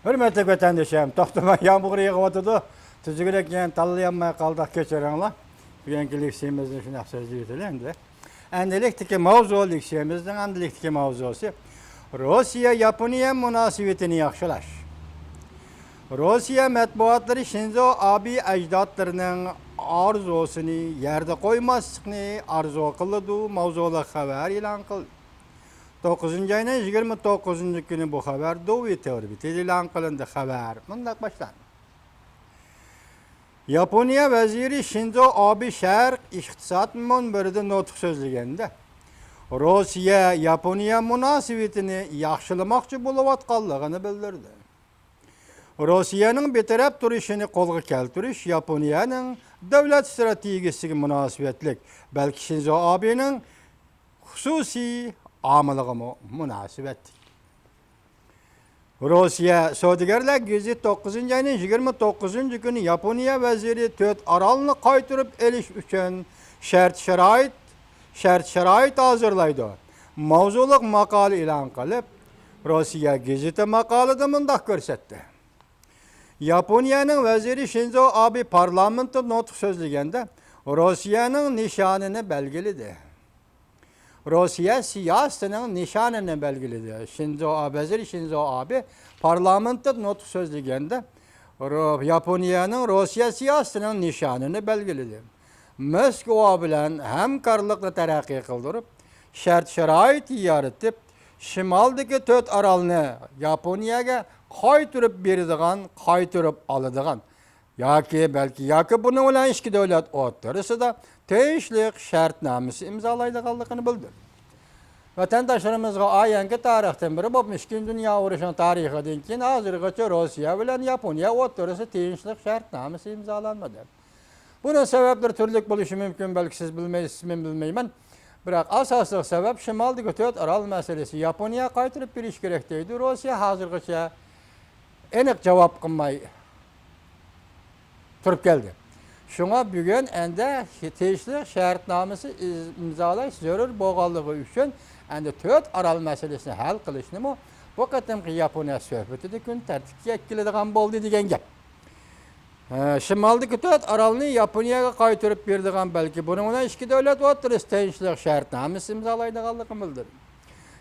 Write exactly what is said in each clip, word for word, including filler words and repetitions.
ھۆرمەتلىك ۋەتەندىشىم، توختىماي يامغۇر يېغىۋاتىدۇ. تۈزۈكرەك يەنە تاللىيالماي قالدۇق، كەچۈرۈڭلار. بۈگۈنكى لېكسىيىمىزنى شۇنداق سۆزلىۋېتەيلى ئەمدى. ئەمدىلىكتىكى ماۋزۇ، لېكسىيىمىزنىڭ ئەمدىلىكتىكى ماۋزۇسى روسىيە-ياپونىيە مۇناسىۋىتىنى ياخشىلاش. روسىيە مەتبۇئاتلىرى شىنزو ئابې ئەجدادلىرىنىڭ ئارزۇسىنى يەردە قويماسلىقنى ئارزۇ قىلىدۇ ماۋزۇلۇق خەۋەر ئېلان قىلدى. توققۇزىنچى ئاينىڭ يىگىرمە توققۇزىنچى كۈنى بۇ خەۋەر دوۋې تور بېتىدە ئېلان قىلىندى. خەۋەر مۇنداق باشلاندى. ياپونىيە ۋەزىرى شىنزو ئابې شەرق ئىقتىساد مۇنبىرىدە نۇتۇق سۆزلىگەندە، روسىيە ياپونىيە مۇناسىۋىتىنى ياخشىلىماقچى بولۇۋاتقانلىقىنى بىلدۈردى. روسىيەنىڭ بىتەرەپ تۇرۇشىنى قولغا كەلتۈرۈش ياپونىيەنىڭ دۆلەت ئىستراتېگىيىسىگە مۇناسىۋەتلىك، بەلكى شىنزو ئابېنىڭ خۇسۇسىي ئامىلىغىمۇ مۇناسىۋەتلىك. روسىيە سودىگەرلەر گېزىتى توققۇزىنچى ئاينىڭ يىگىرمە توققۇزىنچى كۈنى ياپونىيە ۋەزىرى تۆت ئارالنى قايتۇرۇپ ئېلىش ئۈچۈن شەرت-شارائىت، شەرت-شارائىت ھازىرلايدۇ ماۋزۇلۇق ماقالە ئېلان قىلىپ، روسىيە گېزىتى ماقالىدە مۇنداق كۆرسەتتى. ياپونىيەنىڭ ۋەزىرى شىنزو ئابې پارلامېنتتا نۇتۇق سۆزلىگەندە، روسىيەنىڭ نىشانىنى بەلگىلىدى. روسىيە سىياسىتىنىڭ نىشانىنى بەلگىلىدى. شىنزو ئابې، ۋەزىر شىنزو ئابې پارلامېنتتا نۇتۇق سۆزلىگەندە، رو-، ياپونىيەنىڭ روسىيە سىياسىتىنىڭ نىشانىنى بەلگىلىدى. موسكۋا بىلەن ھەمكارلىقنى تەرەققىي قىلدۇرۇپ، شەرت-شارائىت يارىتىپ، شىمالدىكى تۆت ئارالنى ياپونىيەگە قايتۇرۇپ بېرىدىغان، قايتۇرۇپ ئالىدىغان، ياكى بەلكى، ياكى بۇنىڭ بىلەن ئىككى دۆلەت ئوتتۇرىسىدا تىنچلىق شەرتنامىسى ئىمزالايدىغانلىقىنى بىلدۈردى. ۋەتەنداشلىرىمىزغا ئايانكى، تارىختىن بېرى، بولۇپمۇ ئىككىنچى دۇنيا ئۇرۇشىنىڭ تارىخىدىن كېيىن ھازىرغىچە روسىيە بىلەن ياپونىيە ئوتتۇرىسىدا تىنچلىق شەرتنامىسى ئىمزالانمىدى. بۇنىڭ سەۋەبلىرى تۈرلۈك بولۇشى مۇمكىن، بەلكى سىز بىلمەيسىز، مەن بىلمەيمەن. بىراق ئاساسلىق سەۋەب شىمالدىكى تۆت ئارال مەسىلىسى ياپونىيە قايتۇرۇپ بېرىش كېرەك دەيدۇ. روسىيە ھازىرغىچە ئېنىق جاۋاب قىلماي تۇرۇپ كەلدى. شۇڭا بۈگۈن ئەندى تىنچلىق شەرتنامىسى ئىز-، ئىمزالاش زۆرۈر بولغانلىقى ئۈچۈن ئەندى تۆت ئارال مەسىلىسىنى ھەل قىلىشنىمۇ بۇ قېتىمقى ياپونىيە سۆھبىتىدە كۈن تەرتىپكە ئەكېلىدىغان بولدى دېگەن گەپ. ھە، شىمالدىكى تۆت ئارالنى ياپونىيەگە قايتۇرۇپ بېرىدىغان، بەلكى بۇنىڭ بىلەن ئىككى دۆلەت ئوتتۇرىسىدا تىنچلىق شەرتنامىسى ئىمزالايدىغانلىقىنى بىلدۈردى.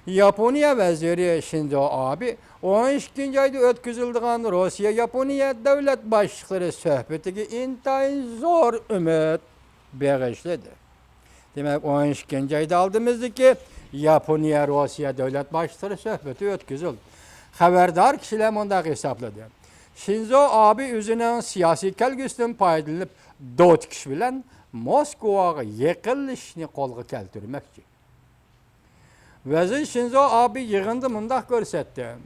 ياپونىيە ۋەزىرى شىنزو ئابې ئون ئىككىنچى ئايدا ئۆتكۈزۈلىدىغان روسىيە-ياپونىيە دۆلەت باشلىقلىرى سۆھبىتىگە ئىنتايىن زور ئۈمىد بېغىشلىدى. دېمەك، ئون ئىككىنچى ئايدا ئالدىمىزدىكى ياپونىيە-روسىيە دۆلەت باشلىقلىرى سۆھبىتى ئۆتكۈزۈلدى. خەۋەردار كىشىلەر مۇنداق ھېسابلىدى: شىنزو ئابې ئۆزىنىڭ سىياسىي كەلگۈسىدىن پايدىلىنىپ، دو تىكىش بىلەن موسكۋاغا يېقىنلىشىشنى قولغا كەلتۈرمەكچى. ۋەزىر شىنزو ئابې يىغىندا مۇنداق كۆرسەتتى: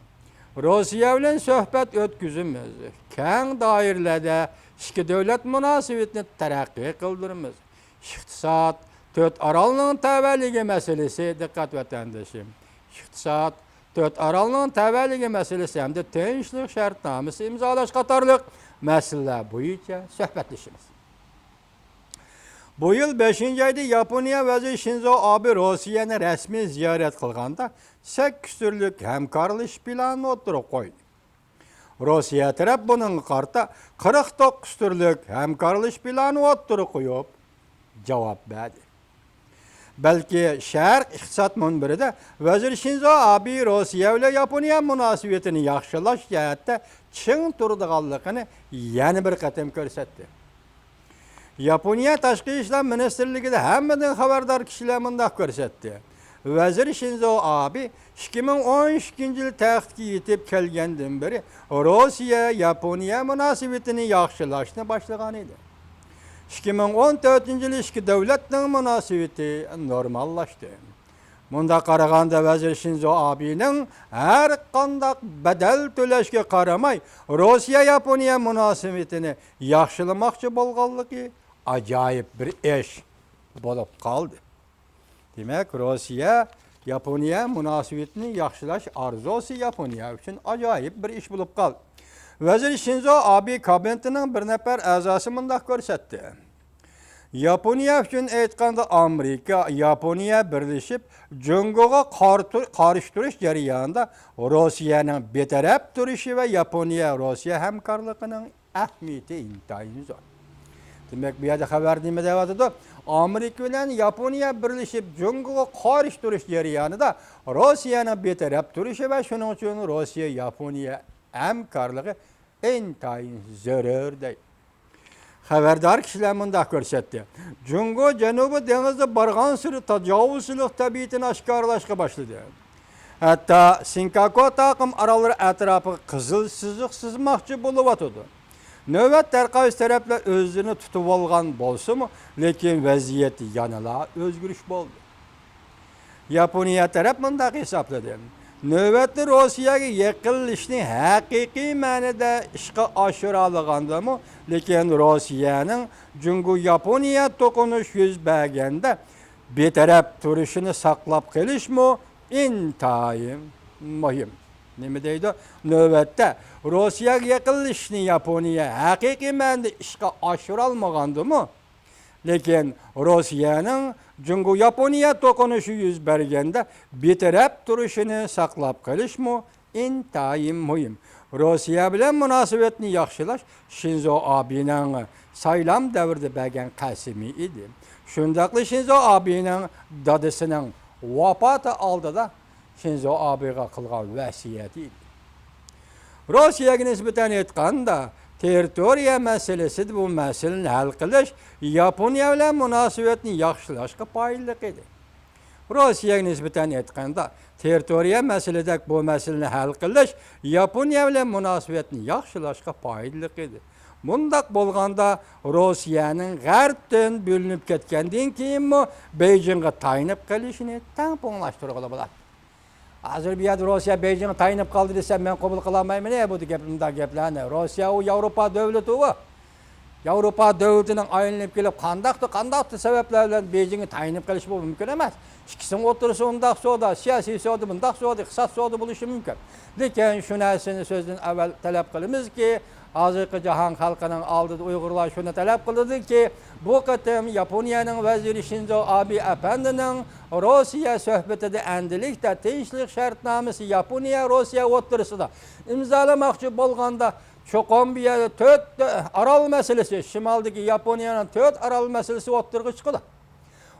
روسىيە بىلەن سۆھبەت ئۆتكۈزىمىز، كەڭ دائىرىلەردە ئىككى دۆلەت مۇناسىۋىتىنى تەرەققىي قىلدۇرىمىز. ئىقتىساد، تۆت ئارالنىڭ تەۋەلىكى مەسىلىسى، دىققەت ۋەتەندىشىم، ئىقتىساد، تۆت ئارالنىڭ تەۋەلىكى مەسىلىسى ھەمدە تىنچلىق شەرتنامىسى ئىمزالاش قاتارلىق مەسىلىلەر بويىچە سۆھبەتلىشىمىز. بۇ يىل بەشىنچى ئايدا ياپونىيە ۋەزىرى شىنزو ئابې روسىيەنى رەسمىي زىيارەت قىلغاندا، سەككىز تۈرلۈك ھەمكارلىشىش پىلانىنى ئوتتۇرىغا قويدى. روسىيە تەرەپ بۇنىڭغا قارىتا قىرىق توققۇز تۈرلۈك ھەمكارلىشىش پىلانى ئوتتۇرىغا قويۇپ، جاۋاب بەردى. بەلكى شەرق ئىقتىساد مۇنبىرىدە ۋەزىر شىنزو ئابې روسىيە بىلەن ياپونىيە مۇناسىۋىتىنى ياخشىلاش جەھەتتە چىڭ تۇرىدىغانلىقىنى يەنە بىر قېتىم كۆرسەتتى. ياپونىيە تاشقى ئىشلار مىنىستىرلىكىدە ھەممىدىن خەۋەردار كىشىلەر مۇنداق كۆرسەتتى: ۋەزىر شىنزو ئابې ئىككى مىڭ ئون ئىككىنچى يىل تەختكە يېتىپ كەلگەندىن بېرى روسىيە-ياپونىيە مۇناسىۋىتىنى ياخشىلاشنى باشلىغان ئىدى. ئىككى مىڭ ئون تۆتىنچى يىلى ئىككى دۆلەتنىڭ مۇناسىۋىتى نورماللاشتى. مۇنداق قارىغاندا، ۋەزىر شىنزو ئابېنىڭ ھەر قانداق بەدەل تۆلەشكە قارىماي، روسىيە-ياپونىيە مۇناسىۋىتىنى ياخشىلىماقچى بولغانلىقى ئاجايىپ بىر ئىش بولۇپ قالدى. دېمەك، روسىيە-ياپونىيە مۇناسىۋىتىنى ياخشىلاش ئارزۇسى ياپونىيە ئۈچۈن ئاجايىپ بىر ئىش بولۇپ قالدى. ۋەزىر شىنزو ئابې كابىنېتىنىڭ بىر نەپەر ئەزاسى مۇنداق كۆرسەتتى: ياپونىيە ئۈچۈن ئېيتقاندا، ئامېرىكا، ياپونىيە بىرلىشىپ جۇڭگوغا قار-، قارشى تۇرۇش جەريانىدا روسىيەنىڭ بىتەرەپ تۇرۇشى ۋە ياپونىيە روسىيە ھەمكارلىقىنىڭ ئەھمىيىتى ئىنتايىن زور. دېمەك، بۇ يەردە خەۋەر نېمە دەۋاتىدۇ؟ ئامېرىكا بىلەن ياپونىيە بىرلىشىپ جۇڭگوغا قارشى تۇرۇش جەريانىدا روسىيەنىڭ بىتەرەپ تۇرۇشى ۋە شۇنىڭ ئۈچۈن روسىيە ياپونىيە ھەمكارلىقى ئىنتايىن زۆرۈر، دەيدۇ. خەۋەردار كىشىلەر مۇنداق كۆرسەتتى: جۇڭگو جەنۇبىي دېڭىزدا بارغانسېرى تاجاۋۇزچىلىق تەبىئىتىنى ئاشكارىلاشقا باشلىدى. ھەتتا سېنكاكۇ تاقىم ئاراللىرى ئەتراپىغا قىزىل سىزىق سىزماقچى بولۇۋاتىدۇ. نۆۋەتتە ھەر قايسى تەرەپلەر ئۆزلىرىنى تۇتۇۋالغان بولسىمۇ، لېكىن ۋەزىيەتتە يەنىلا ئۆزگىرىش بولدى. ياپونىيە تەرەپ مۇنداق ھېسابلىدى: نۆۋەتتە روسىيەگە يېقىنلىشىشنى ھەقىقىي مەنىدە ئىشقا ئاشۇرالىغاندىمۇ، لېكىن روسىيەنىڭ جۇڭگو ياپونىيە توقۇنۇش يۈز بەرگەندە بىتەرەپ تۇرۇشىنى ساقلاپ قېلىشمۇ ئىنتايىن مۇھىم. نېمە دەيدۇ؟ نۆۋەتتە روسىيەگە يېقىنلىشىشنى ياپونىيە ھەقىقىي مەنىدە ئىشقا ئاشۇرالمىغاندىمۇ، لېكىن روسىيەنىڭ جۇڭگو ياپونىيە توقۇنۇشى يۈز بەرگەندە بىتەرەپ تۇرۇشىنى ساقلاپ قېلىشمۇ ئىنتايىن مۇھىم. روسىيە بىلەن مۇناسىۋەتنى ياخشىلاش شىنزو ئابېنىڭ سايلام دەۋرىدە بەرگەن قەسىمى ئىدى. شۇنداقلا شىنزو ئابېنىڭ دادىسىنىڭ ۋاپاتى ئالدىدا شىنزو ئابېغا قىلغان ۋەسىيەتى ئىدى. روسىيەگە نىسبەتەن ئېيتقاندا، تېررىتورىيە مەسىلىسىدە بۇ مەسىلىنى ھەل قىلىش ياپونىيە بىلەن مۇناسىۋەتنى ياخشىلاشقا پايدىلىق ئىدى. روسىيەگە نىسبەتەن ئېيتقاندا، تېررىتورىيە مەسىلىدەك بۇ مەسىلىنى ھەل قىلىش ياپونىيە بىلەن مۇناسىۋەتنى ياخشىلاشقا پايدىلىق ئىدى. مۇنداق بولغاندا، روسىيەنىڭ غەربتىن بۆلۈنۈپ كەتكەندىن كېيىنمۇ بېيجىڭغا تايىنىپ قېلىشىنى تەڭپۇڭلاشتۇرغىلى بولاتتى. ھازىر بۇ يەردە روسىيە بېيجىڭغا تايىنىپ قالدى دېسەم، مەن قوبۇل قىلالمايمەن، بۇ گەپ، مۇنداق گەپلەرنى. روسىيە ئۇ ياۋروپا دۆلىتى ئۇ. ياۋروپا دۆلىتىنىڭ ئايلىنىپ كېلىپ، قانداقتۇ، قانداقتۇ سەۋەبلەر بىلەن بېيجىڭغا تايىنىپ قېلىشى بۇ مۇمكىن ئەمەس. ئىككىسىنىڭ ئوتتۇرىسى ئۇنداق سودا، سىياسىي سودا، مۇنداق سودا، ئىقتىساد سودا بولۇشى مۇمكىن. لېكىن شۇ نەرسىنى سۆزدىن ئەۋۋەل تەلەپ قىلىمىزكى، ھازىرقى جاھان خەلقىنىڭ ئالدىدا ئۇيغۇرلار شۇنى تەلەپ قىلىدۇكى، بۇ قېتىم ياپونىيەنىڭ ۋەزىرى شىنزو ئابې ئەپەندىنىڭ روسىيە سۆھبىتىدە ئەندىلىكتە تىنچلىق شەرتنامىسى ياپونىيە، روسىيە ئوتتۇرىسىدا ئىمزالىماقچى بولغاندا، چوقۇم بۇ يەردە تۆت ئارال مەسىلىسى، شىمالدىكى ياپونىيەنىڭ تۆت ئارال مەسىلىسى ئوتتۇرىغا چىقىدۇ.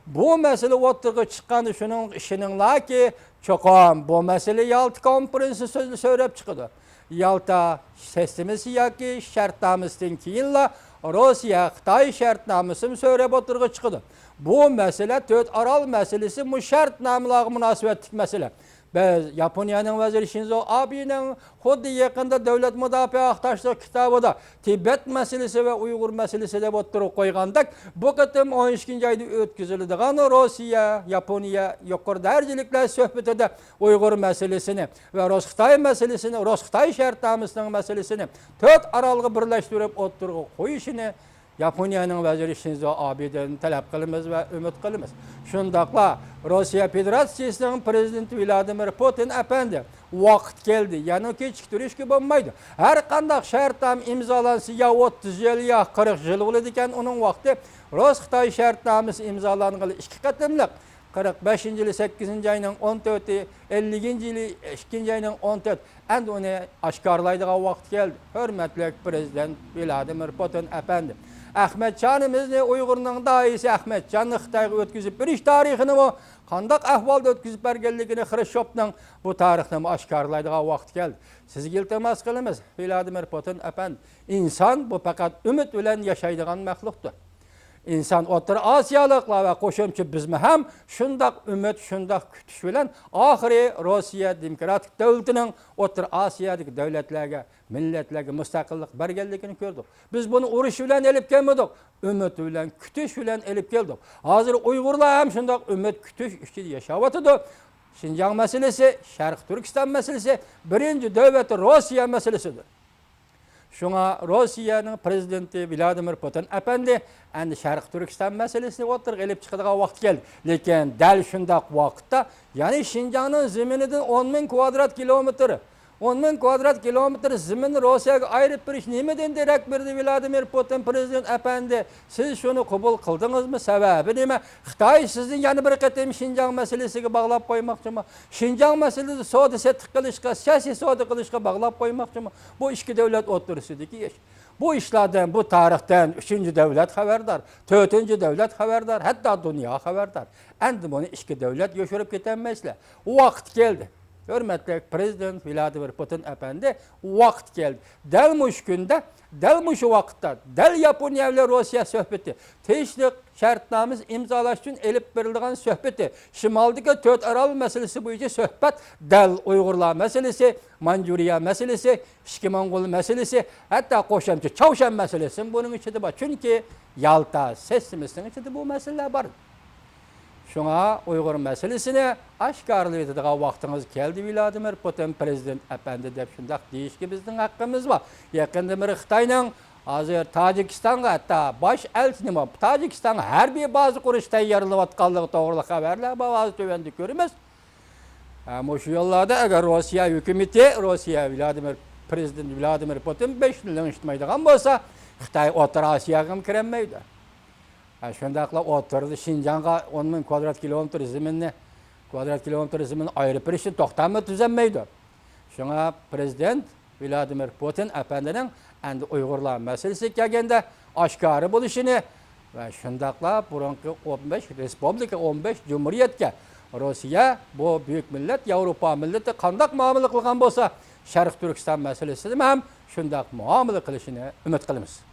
بۇ مەسىلە ئوتتۇرىغا چىققاندا شۇنىڭ، ئىشىنىڭلاركى، چوقۇم بۇ مەسىلە يالتا كونفېرېنسى سۆزى سۆرەپ چىقىدۇ. يالتا سىستېمىسى ياكى شەرتنامىسىدىن كېيىنلا روسىيە خىتاي شەرتنامىسىمۇ سۆرەپ ئوتتۇرىغا چىقىدۇ. بۇ مەسىلە، تۆت ئارال مەسىلىسى، مۇشۇ شەرتنامىلارغا مۇناسىۋەتلىك مەسىلە. بىز ياپونىيەنىڭ ۋەزىرى شىنزو ئابېنىڭ خۇددى يېقىندا دۆلەت مۇداپىئە ئىتتىپاقداشلىق كىتابىدا تىبەت مەسىلىسى ۋە ئۇيغۇر مەسىلىسى دەپ ئوتتۇرىغا قويغاندەك، بۇ قېتىم ئون ئىككىنچى ئايدا ئۆتكۈزۈلىدىغان روسىيە، ياپونىيە يۇقىرى دەرىجىلىكلەر سۆھبىتىدە ئۇيغۇر مەسىلىسىنى ۋە رۇس-خىتاي مەسىلىسىنى، رۇس-خىتاي شەرتنامىسىنىڭ مەسىلىسىنى تۆت ئارالغا بىرلەشتۈرۈپ ئوتتۇرىغا قويۇشىنى ياپونىيەنىڭ ۋەزىرى شىنزو ئابېدىن تەلەپ قىلىمىز ۋە ئۈمىد قىلىمىز. شۇنداقلا روسىيە فېدېراتسىيىسىنىڭ پىرېزىدېنتى ۋلادىمىر پۇتىن ئەپەندى، ۋاقىت كەلدى، يەنە كېچىكتۈرۈشكە بولمايدۇ. ھەر قانداق شەرتنامە ئىمزالانسا يا ئوتتۇز يىل، يا قىرىق يىل بولىدىكەن ئۇنىڭ ۋاقتى. رۇس-خىتاي شەرتنامىسى ئىمزالانغىلى ئىككى قېتىملىق، قىرىق بەشىنچى يىلى سەككىزىنچى ئاينىڭ ئون تۆتى، ئەللىكىنچى يىلى ئىككىنچى ئاينىڭ ئون تۆت، ئەمدى ئۇنى ئاشكارىلايدىغان ۋاقىت كەلدى. ھۆرمەتلىك پىرېزىدېنت ۋلادىمىر پۇتىن ئەپەندى، ئەخمەتجانىمىزنى، ئۇيغۇرنىڭ داھىيسى ئەخمەتجاننى خىتايغا ئۆتكۈزۈپ بېرىش تارىخىنىمۇ، قانداق ئەھۋالدا ئۆتكۈزۈپ بەرگەنلىكىنى خرۇشچوفنىڭ، بۇ تارىخنىمۇ ئاشكارىلايدىغان ۋاقتى كەلدى. سىزگە ئىلتىماس قىلىمىز، ۋلادىمىر پۇتىن ئەپەندى، ئىنسان بۇ پەقەت ئۈمىد بىلەن ياشايدىغان مەخلۇقتۇر. ئىنسان ئوتتۇرا ئاسىيالىقلار ۋە قوشۇمچە بىزمۇ ھەم شۇنداق ئۈمىد، شۇنداق كۈتۈش بىلەن ئاخىرى روسىيە دېموكراتىك دۆلىتىنىڭ ئوتتۇرا ئاسىيادىكى دۆلەتلەرگە، مىللەتلەرگە مۇستەقىللىق بەرگەنلىكىنى كۆردۇق. بىز بۇنى ئۇرۇش بىلەن ئېلىپ كەلمىدۇق، ئۈمىد بىلەن، كۈتۈش بىلەن ئېلىپ كەلدۇق. ھازىر ئۇيغۇرلار ھەم شۇنداق ئۈمىد، كۈتۈش ئىچىدە ياشاۋاتىدۇ. شىنجاڭ مەسىلىسى، شەرقىي تۈركىستان مەسىلىسى، بىرىنچى نۆۋەتتە روسىيە مەسىلىسىدۇر. شۇڭا روسىيەنىڭ پىرېزىدېنتى ۋلادىمىر پۇتىن ئەپەندى ئەمدى شەرقىي تۈركىستان مەسىلىسىنى ئوتتۇرىغا ئېلىپ چىقىدىغان ۋاقىت كەلدى. لېكىن دەل شۇنداق ۋاقىتتا، يەنى شىنجاڭنىڭ زېمىنىدىن ئون مىڭ كۋادرات كىلومېتىر ئون مىڭ كۋادرات كىلومېتىر زېمىننى روسىيەگە ئايرىپ بېرىش نېمىدىن دېرەك بېرىدۇ، ۋلادىمىر پۇتىن پىرېزىدېنت ئەپەندى؟ سىز شۇنى قوبۇل قىلدىڭىزمۇ؟ سەۋەبى نېمە؟ خىتاي سىزدىن يەنە بىر قېتىم شىنجاڭ مەسىلىسىگە باغلاپ قويماقچىمۇ؟ شىنجاڭ مەسىلىسى سودا سېتىق قىلىشقا، سىياسىي سودا قىلىشقا باغلاپ قويماقچىمۇ؟ بۇ ئىككى دۆلەت ئوتتۇرىسىدىكى ئىش. بۇ ئىشلاردىن، بۇ تارىختىن ئۈچىنچى دۆلەت خەۋەردار، تۆتىنچى دۆلەت خەۋەردار، ھەتتا دۇنيا خەۋەردار. ئەمدى بۇنى ئىككى دۆلەت يوشۇرۇپ كېتەلمەيسىلەر. ۋاقىت كەلدى. ھۆرمەتلىك پىرېزىدېنت ۋلادىمىر پۇتىن ئەپەندى، ۋاقىت كەلدى. دەل مۇشۇ كۈندە، دەل مۇشۇ ۋاقىتتا، دەل ياپونىيە بىلەن روسىيە سۆھبىتى، تىنچلىق شەرتنامىسى ئىمزالاش ئۈچۈن ئېلىپ بېرىلىدىغان سۆھبىتى، شىمالدىكى تۆت ئارال مەسىلىسى بويىچە سۆھبەت، دەل ئۇيغۇرلار مەسىلىسى، مانجۇرىيە مەسىلىسى، ئىچكى موڭغۇل مەسىلىسى، ھەتتا قوشامچە چاۋشيەن مەسىلىسىمۇ بۇنىڭ ئىچىدە بار. چۈنكى يالتا سىستېمىسىنىڭ ئىچىدە بۇ مەسىلىلەر بار. شۇڭا ئۇيغۇر مەسىلىسىنى ئاشكارىلىۋېتىدىغان ۋاقتىڭىز كەلدى، ۋلادىمىر پۇتىن پىرېزىدېنت ئەپەندى دەپ شۇنداق دېيىشكە بىزنىڭ ھەققىمىز بار. يېقىندىن بېرى خىتاينىڭ ھازىر تاجىكىستانغا، ھەتتا باش ئەلچىنىمۇ تاجىكىستانغا ھەربىي بازا قۇرۇش تەييارلىنىۋاتقانلىقى توغرىلىق خەۋەرلەر بار، ھازىر تۆۋەندە كۆرىمىز. ھە، مۇشۇ يوللاردا ئەگەر روسىيە ھۆكۈمىتى، روسىيە ۋلادىمىر، پىرېزىدېنت ۋلادىمىر پۇتىن بېشىنى لىڭشىتمايدىغان بولسا، خىتاي ئوتتۇرا ئاسىياغىمۇ كىرەلمەيدۇ. ھە، شۇنداقلا ئوتتۇرىدا شىنجاڭغا ئون مىڭ كۋادرات كىلومېتىر زېمىننى، كۋادرات كىلومېتىر زېمىننى ئايرىپ بېرىشتىن توختاممۇ تۈزەلمەيدۇ. شۇڭا پىرېزىدېنت ۋلادىمىر پۇتىن ئەپەندىنىڭ ئەمدى ئۇيغۇرلار مەسىلىسىگە كەلگەندە ئاشكارا بولۇشىنى ۋە شۇنداقلا بۇرۇنقى ئون بەش رېسپۇبلىكا، ئون بەش جۇمھۇرىيەتكە روسىيە بۇ بۈيۈك مىللەت، ياۋروپا مىللىتى قانداق مۇئامىلە قىلغان بولسا، شەرقىي تۈركىستان مەسىلىسىدىمۇ ھەم شۇنداق مۇئامىلە قىلىشىنى ئۈمىد قىلىمىز.